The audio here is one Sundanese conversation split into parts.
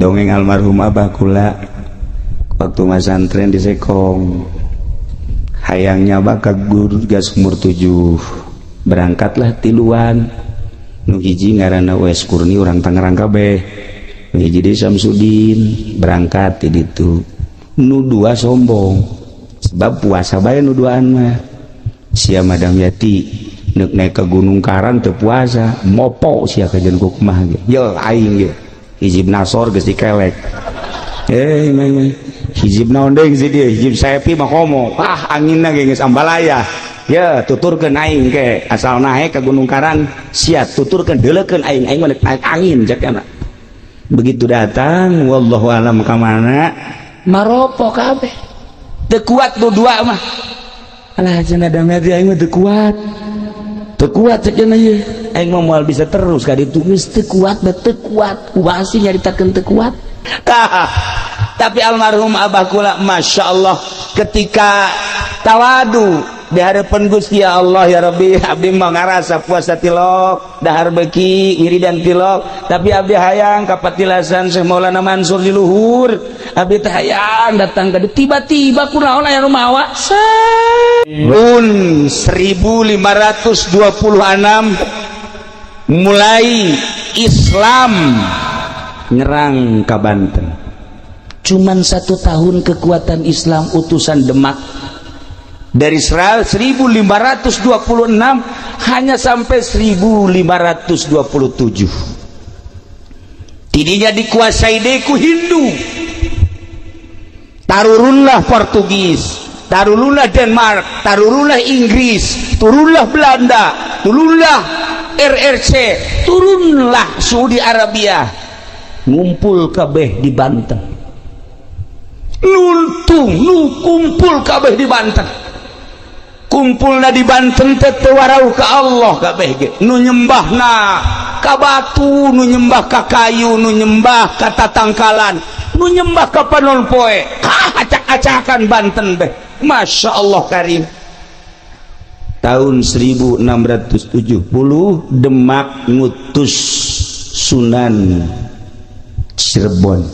Dongeng almarhum abah kula waktu masantren di Sekong, hayangnya bakal guru gas umur 7, berangkatlah tiluan. Nu hiji ngaranna Wes Kurni, urang Tangerang kabeh, nu hiji di Samsudin, berangkat di ditu. Nu dua sombong sebab puasa bae nu duaan mah. Sia Madam Yati nek naik ke Gunung Karang teu puasa, mopo sia kajian ku kumaha ge. Ye aing ge hizib nasor geus dikelek. Eh, meh hizib naon deui si dia, hizib saepi mah komo. Ah, anginna ge geus ambalaya. Ya, tuturkeun aing ke asal naik ke Gunung Karang, sia tuturkeun deuleukeun aing, aing mah naik angin cek kana. Begitu datang, wallahu alam ka mana, maropo kabeh. Teu kuat nu dua mah. Alah cenah Damyati aing mah teu kuat. Teu kuat cek cenah ieu. Aing mah moal bisa terus ka ditu geus teu kuat, teu kuat. Kumaha sih nyaritakeun teu kuat? Tah, tapi almarhum abah kula masya Allah ketika tawadu di hadapan Gusti, ya Allah ya Rabbi, abdi mah ngarasa puasa tilok, dahar beki, wiridan tilok, tapi abdi hayang kapatilasan Syekh Maulana Mansur di luhur, abdi teh hayang datang ke tiba-tiba kunaon aya nu mawa. Tahun 1526 mulai Islam nyerang ke Banten. Cuman satu tahun kekuatan Islam utusan Demak dari 1526 hanya sampai 1527. Tidinya dikuasai deku Hindu, tarurunlah Portugis, tarurunlah Denmark, tarurunlah Inggris, turunlah Belanda, turunlah RRC, turunlah Saudi Arabia, ngumpul kabeh di Banten. Nuntung nu kumpul kabeh di Banten, kumpulna di Banten teh teu warauh ka Allah kabeh ge. Nu nyembahna ka batu, nu nyembah ka kayu, nu nyembah ka tatangkalan, nu nyembah ka panon poe, acak-acakan Banten beh. Masya Allah Karim. Tahun 1670 Demak ngutus Sunan Cirebon,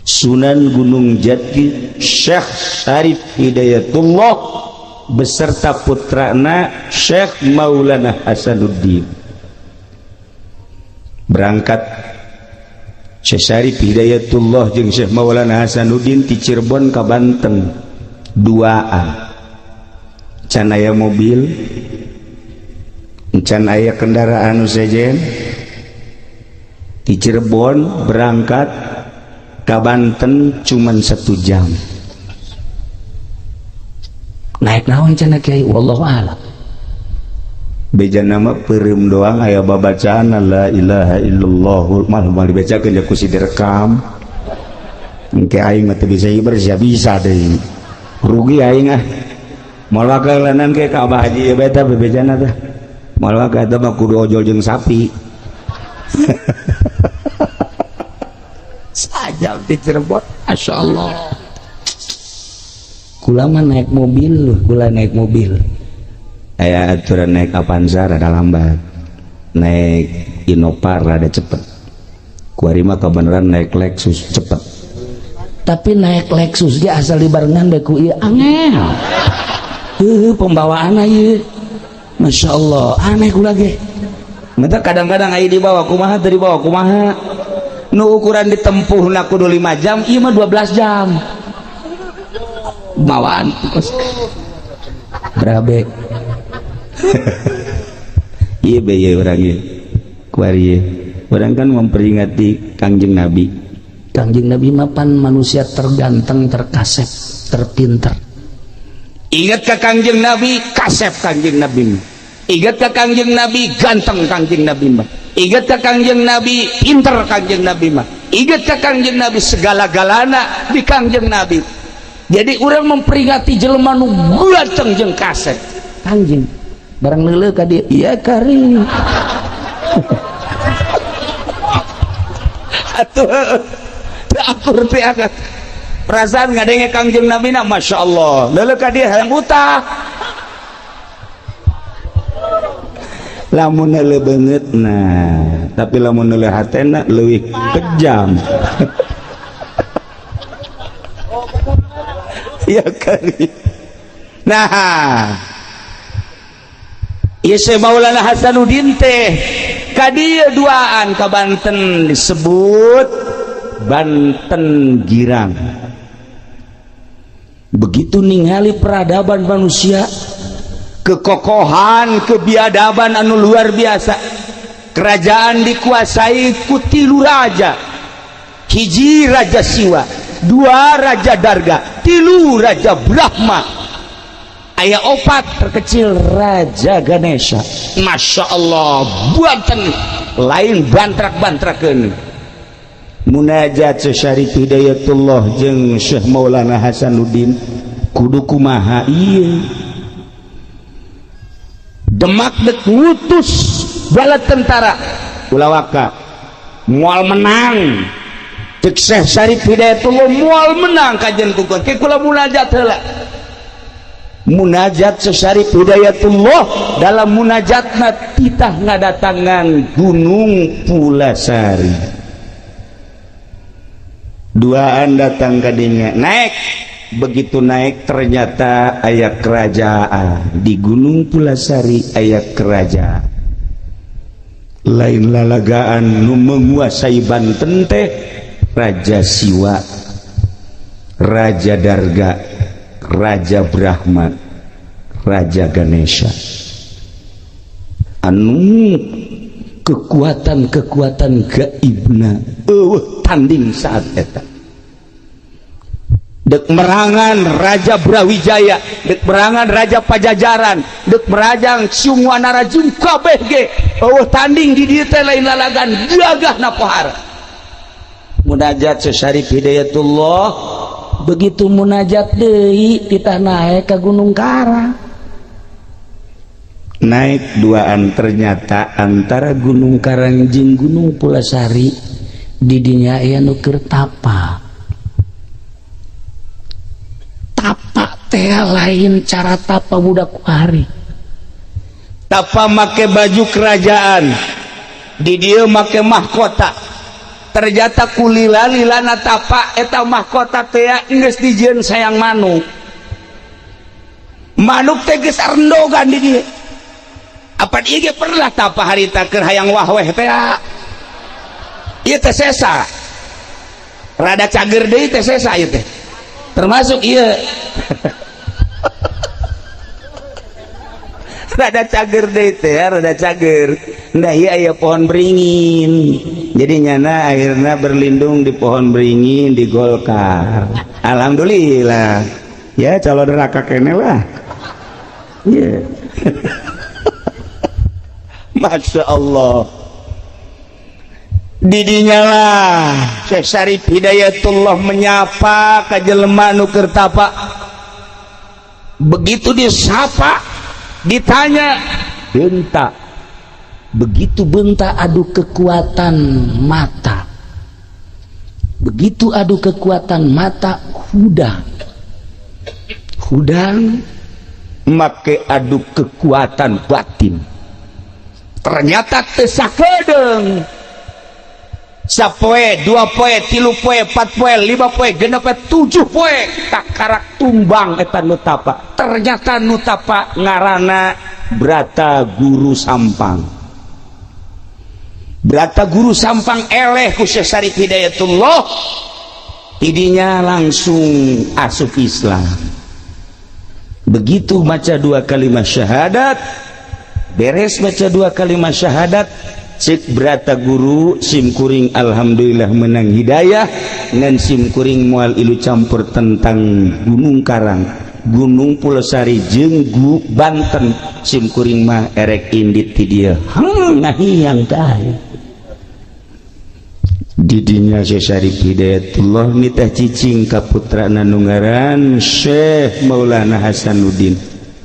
Sunan Gunung Jati, Syekh Syarif Hidayatullah beserta putrana Syekh Maulana Hasanuddin. Berangkat Syekh Syarif Hidayatullah jeung Syekh Maulana Hasanuddin di Cirebon ke Banten duaan. Can aya mobil, can aya kendaraan sejen. Di Cirebon berangkat ke Banten cuman 1 jam. Naik naon cenah, Kiai? Wallahu a'lam. Beja nama peureum doang, aya babacaan la ilaha illallah malah moal dibacakeun ya ku si direkam. Engke aing mah teu bisa ieu bisa bisa deui, rugi aing. Ah, moal wakalanan ke ka Abah Haji ieu beta bebejana teh moal wakal, eta mah kudu ojol jeung sapi. Sajam di Cirebon, Masya Allah. Kula mah naik mobil, kula naik mobil aya aturan, naik Avanza rada lambat, naik Innova rada cepet. Kuari mah kebenaran naik Lexus cepet, tapi naik Lexus dia asal dibarengan bae ku ieu angel. Heuh, pembawaan ieu Masya Allah aneh kula ge. Mata kadang-kadang aya dibawa kumaha teu dibawa kumaha. Nu ukuran ditempuh na kudu 5 jam, ieu mah 12 jam bawaan berabe. Iya be, ieu urang ieu kuari ieu urang kan memperingati Kangjeng Nabi. Kangjeng Nabi mapan manusia terganteng, terkasep, terpinter. Ingat ke Kangjeng Nabi, kasep Kangjeng Nabi. Ingat ke Kangjeng Nabi, ganteng Kangjeng Nabi mah. Ingat ke Kangjeng Nabi, pinter Kangjeng Nabi mah. Ingat ke Kangjeng Nabi, segala-galana di Kangjeng Nabi. Jadi orang memperingati jelema nu ganteng jeung kasep Kangjeng, barang leuleuh ka dieu, iya kari atuh akur teh akat perasaan ngadenge Kangjeng Nabi na Masya Allah leuleuh ka dieu hayang utah. Lamun neuleuh beungeutna, tapi lamun neuleuh hatena leuwih kejam. Ya kali. Nah, ieu Syekh Maulana Hasanuddin teh ka dieu duaan ka Banten, disebut Banten Girang. Begitu ningali peradaban manusia, kekokohan, kebiadaban anu luar biasa, kerajaan dikuasai ku tilu raja. Hiji Raja Siwa, dua Raja Darga, tilu Raja Brahma, aya opat terkecil Raja Ganesha. Masya Allah, Banten lain bantrak-bantrakeun. Munajat Syekh Syarif Hidayatullah jeung Syekh Maulana Hasanuddin, kudu kumaha ieu? Demak dek ngutus bala tentara, ulah waka, moal menang. Cek Syekh Syarif Hidayatullah, moal menang kajian kukun ke kula munajat heula. Munajat Syekh Syarif Hidayatullah, dalam munajatna titah ngadatangan Gunung Pulasari. Duaan datang kadinya, naik. Begitu naik, ternyata aya kerajaan di Gunung Pulasari. Aya kerajaan lain lalagaan, nu menguasai Banten teh Raja Siwa, Raja Darga, Raja Brahma, Raja Ganesha, anu kekuatan-kekuatan gaibna euweuh tanding saat eta. Dek merangan Raja Brawijaya, dek merangan Raja Pajajaran, dek merajang Ciung Wanara jeung kabeh ge euweuh tanding di dieu teh, lain lalagan, gagah na pohara. Munajat Syekh Syarif Hidayatullah, Begitu munajat deui, titah naik ke Gunung Karang. Naik duaan, ternyata antara Gunung Karang jeung Gunung Pulasari didinya aya nu keur tapa. Tapa teh lain cara tapa budak kuari. Tapa make baju kerajaan, di dieu make mahkota. Ternyata kulila lilana tapa, eta mahkota teh geus dijieun sayang manuk. Manuk teh geus arendogan di dieu. Apa ieu ge pernah tapa harita keur hayang wahweh teh? Ieu teh sesa rada cager deui teh, sesa ieu teh termasuk ieu rada cager deui teh ya, rada cager. Nah, ieu aya pohon beringin, jadi nyana akhirnya berlindung di pohon beringin di Golkar. Alhamdulillah ya, calon neraka kene lah. Yeah. Masya Allah, didinya lah Syekh Syarif Hidayatullah menyapa ka jelema nu keur tapa. Begitu disapa, ditanya, bentak. Begitu bentak, adu kekuatan mata. Begitu adu kekuatan mata, hudang hudang make adu kekuatan batin, ternyata teu sakedeung. Sapoe, dua poe, tilu poe, empat poe, lima poe, genep poe, tujuh poe, takarak tumbang eta nu tapa. Ternyata nu tapa ngarana Brata Guru Sampang. Brata Guru Sampang eleh ku Syekh Syarif Hidayatullah, tidinya langsung asup Islam. Begitu baca dua kalimat syahadat, beres baca dua kalimat syahadat, cek Brata Guru, "Sim kuring alhamdulillah menang hidayah, ngan sim kuring moal ilu campur tentang Gunung Karang, Gunung Pulosari jeung Banten. Sim kuring mah erek indit ti dieu." Ngahiang tah. Didinya Syekh Syarif Hidayatullah nitah cicing ka putrana nu ngaran Syekh Maulana Hasanuddin.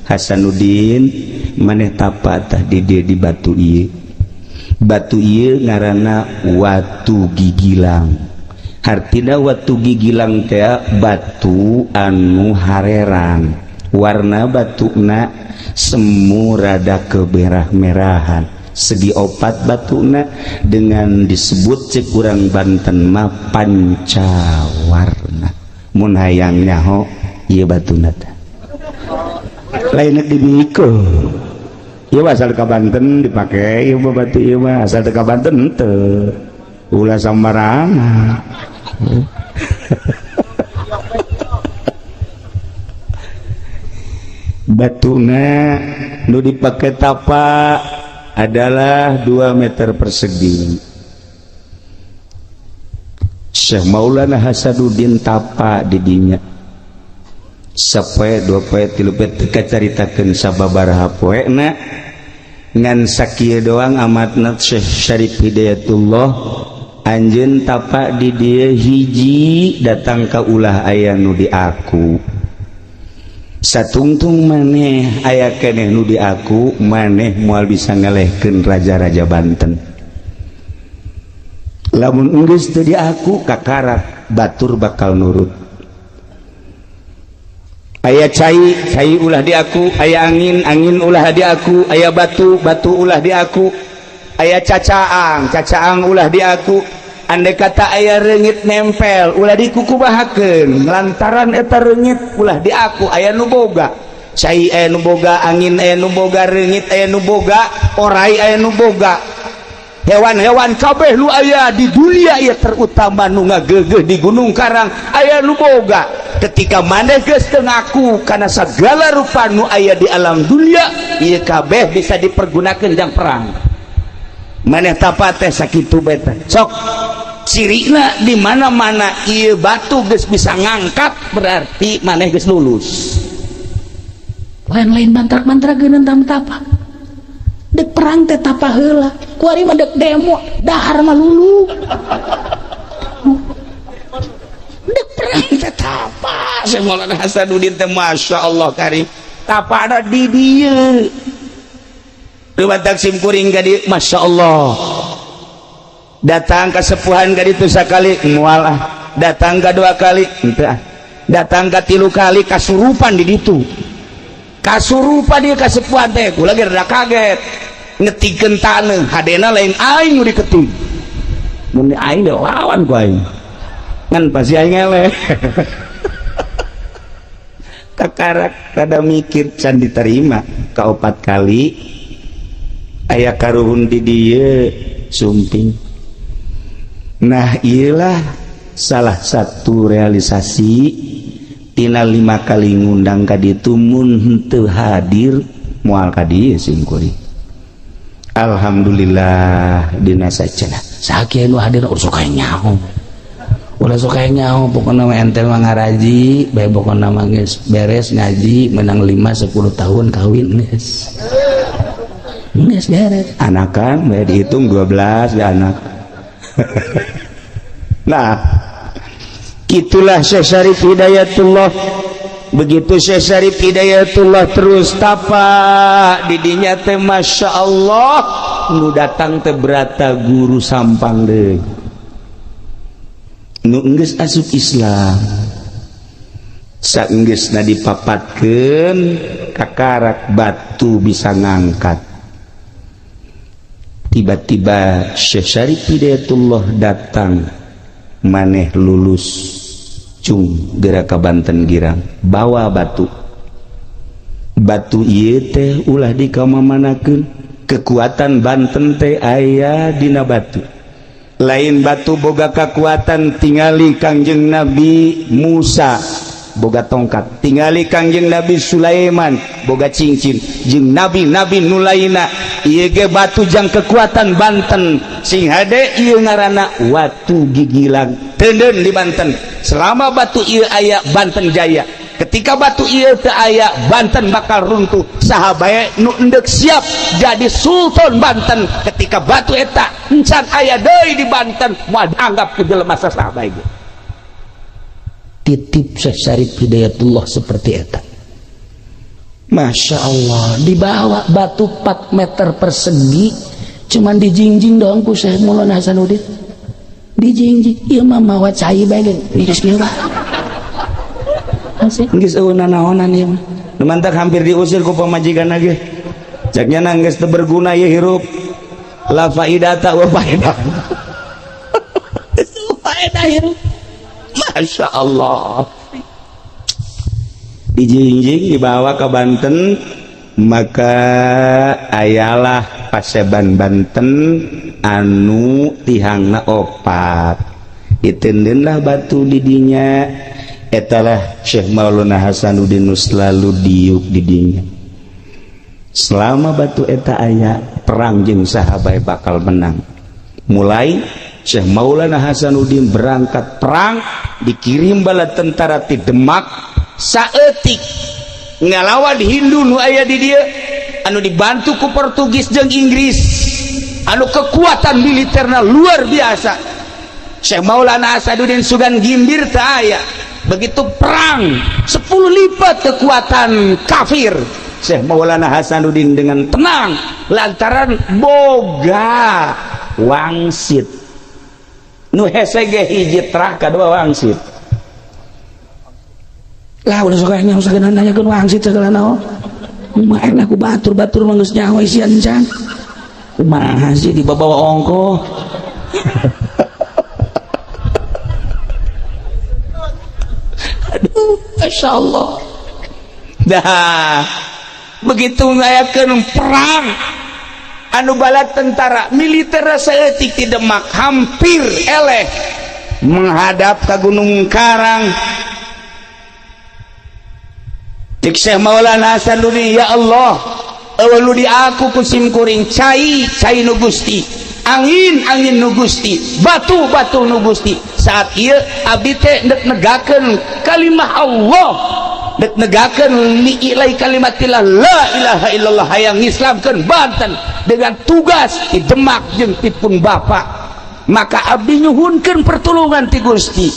"Hasanuddin, maneh tapa tah di dieu, di batu ieu." Batu ieu ngaranna Watu Gigilang. Hartina Watu Gigilang teh batu anu harerang, warna batuna semu rada kemerah-merahan. Segi opat batuna dengan disebut cek urang Banten mah pancawarna. Mun hayang nyaho ieu batuna teh lain dibiko. Ieu asal ka Banten dipake ieu mah, batu ieu mah asal ka Banten henteu, ulah sambarangan. Batuna nu dipake tapa adalah 2 meter persegi. Syekh Maulana Hasanuddin tapa di dinya sapoe, 2 poe, 3 poe, teu kacaritakeun sababaraha poena, ngan sakieu doang amatna. Syekh Syarif Hidayatullah anjeun tapa di dieu hiji datang ka ulah aya nu di aku. Satungtung maneh aya keneh nu di aku, maneh moal bisa ngalehkeun raja-raja Banten. Lamun enggeus teu di aku, kakarak batur bakal nurut. Aya cai, cai ulah di aku. Aya angin, angin ulah di aku. Aya batu, batu ulah di aku. Aya cacaang, cacaang ulah di aku. Andai kata aya reungit nempel, ulah dikukubahakeun lantaran eta reungit ulah di aku. Aya nu boga cai, aya nu boga angin, aya nu boga reungit, aya nu boga orai, aya nu boga hewan-hewan kabeh nu aya di dunia ieu, terutama nu ngagegeh di Gunung Karang, aya nu boga. Ketika maneh geus teu ngaku kana segala rupa nu aya di alam dunia ieu kabeh bisa dipergunakeun jang perang, maneh tapa teh sakitu beta. Sok cirina di mana-mana ieu batu geus bisa ngangkat, berarti maneh geus lulus. Lain-lain mantra-mantra geuneun tapa dek perang teh tapa heula. Kuari mah dek demo dahar mah lulu. Dek perang teh tapa. Syekh Maulana Hasanuddin teh Masya Allah karim, tapa ada di dieu. Rumatak sim kuring ka dieu, Masya Allah. Datang kasepuhan ka ditu sakali, moal ah. Datang ka dua kali, henteu ah. Datang ka tilu kali, kasurupan di ditu, kasurupan dia kasepuhan teh. Kula ge rada kaget ngetikeun taneuh, hadena lain aing nu diketik. Mun aing deh lawan ku aing, ngan pasti aing eleh. Kakarak rada mikir, can diterima. Kaopat kali aya karuhun di dieu sumping. Nah, iyalah salah satu realisasi tina 5 kali ngundang ka ditu. Mun henteu hadir, moal ka dieu sim kuring. Alhamdulillah dina sacenah. Sakieu nu hadir ulah sok nyaho, ulah sok nyaho. Pokona mah ente mah ngaraji bae, pokona mah geus beres ngaji menang 5 10 tahun kawin, geus geus beres. Anakan bae dihitung 12 ya anak. Nah, itulah Syekh Syarif Hidayatullah. Begitu Syekh Syarif Hidayatullah terus tapa didinya teh, Masya Allah, nu datang teh berata guru Sampang deui nu enggeus asup Islam. Saenggeusna dipapatkeun, kakarak batu bisa ngangkat. Tiba-tiba Syekh Syarif Hidayatullah datang, "Maneh lulus, cung, geura ka Banten Girang, bawa batu. Batu ieu teh ulah dikamamanakeun. Kekuatan Banten teh aya dina batu. Lain batu boga kekuatan, tingali Kangjeng Nabi Musa boga tongkat, tingali Kangjeng Nabi Sulaiman boga cincin, jeung nabi-nabi nu lainna. Ieu ge batu jang kekuatan Banten. Sing hade, ieu ngaranna watu gigilang tenden di Banten. Selama batu ieu aya, Banten jaya. Ketika batu ieu teu aya, Banten bakal runtuh. Saha bae nu endek siap jadi sultan Banten, ketika batu eta encan aya deui di Banten, moal dianggap ku jelema saha bae ge." Titip Syekh Syarif Hidayatullah seperti eta. Masya Allah, dibawa batu 4 meter persegi, cuman dijingjing doang ku Syekh Maulana Hasanuddin. Dijingjing, ieu mah mawa cai bae ge geus kieu. Geus eueuh nanaonan ieu mah. Nu mantak hampir diusir ku pamajikan ge. Caknya geus teu berguna ieu hirup. La faidata wa faedah. Faedah hirup. Masya Allah. Dijingjing dibawa ke Banten, maka ayalah Paseban Banten anu tihangna opat, ditendenlah batu didinya. Etalah Syekh Maulana Hasanuddin nu selalu diuk didinya. Selama batu eta aya, perang jeung saha bae bakal menang. Mulai Syekh Maulana Hasanuddin berangkat perang, dikirim bala tentara ti Demak saeutik ngalawan Hindu nu aya di dieu anu dibantu ku Portugis jeung Inggris, anu kekuatan militerna luar biasa. Syekh Maulana Hasanuddin sugan gimbir teu aya. Begitu perang 10 lipat kekuatan kafir, Syekh Maulana Hasanuddin dengan tenang lantaran boga wangsit. Nu hese ge hiji trah, kadua wangsit. Lah, udah sok nyaho sagala, nanyakeun wangsit segala naon. Kumaha ku batur-batur mah geus nyaho isian can. Kumaha sih dibawa ongko. Aduh, Masya Allah. Dah begitu ngayakeun perang anu bala tentara militer saeutik di Demak hampir eleh menghadap ke Gunung Karang. Cek Syekh Maulana Hasanuddin, ya Allah, eueuh nu di aku ku sim kuring, cai cai nu Gusti, angin angin nu Gusti, batu batu nu Gusti. Saat ieu abdi teh dek negakeun kalimah Allah, dek negakeun li'ilai kalimatillah la ilaha illallah, hayang ngislamkeun Banten dengan tugas di Demak jeung ti pun bapak, maka abdi nyuhunkeun pertolongan ti Gusti.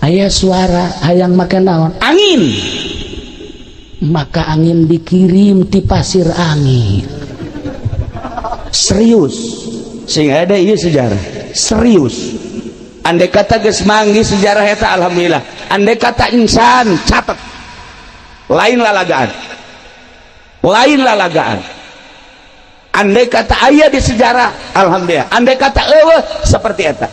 Aya suara hayang makan naon? Angin. Maka angin dikirim ti pasir angin. Serius, sehingga ada iya sejarah serius. Andai kata geus manggih sejarah eta, alhamdulillah. Andai kata insan catat, lain lalagaan, lain lalagaan. Andai kata aya di sejarah, alhamdulillah. Andai kata eueuh, seperti eta.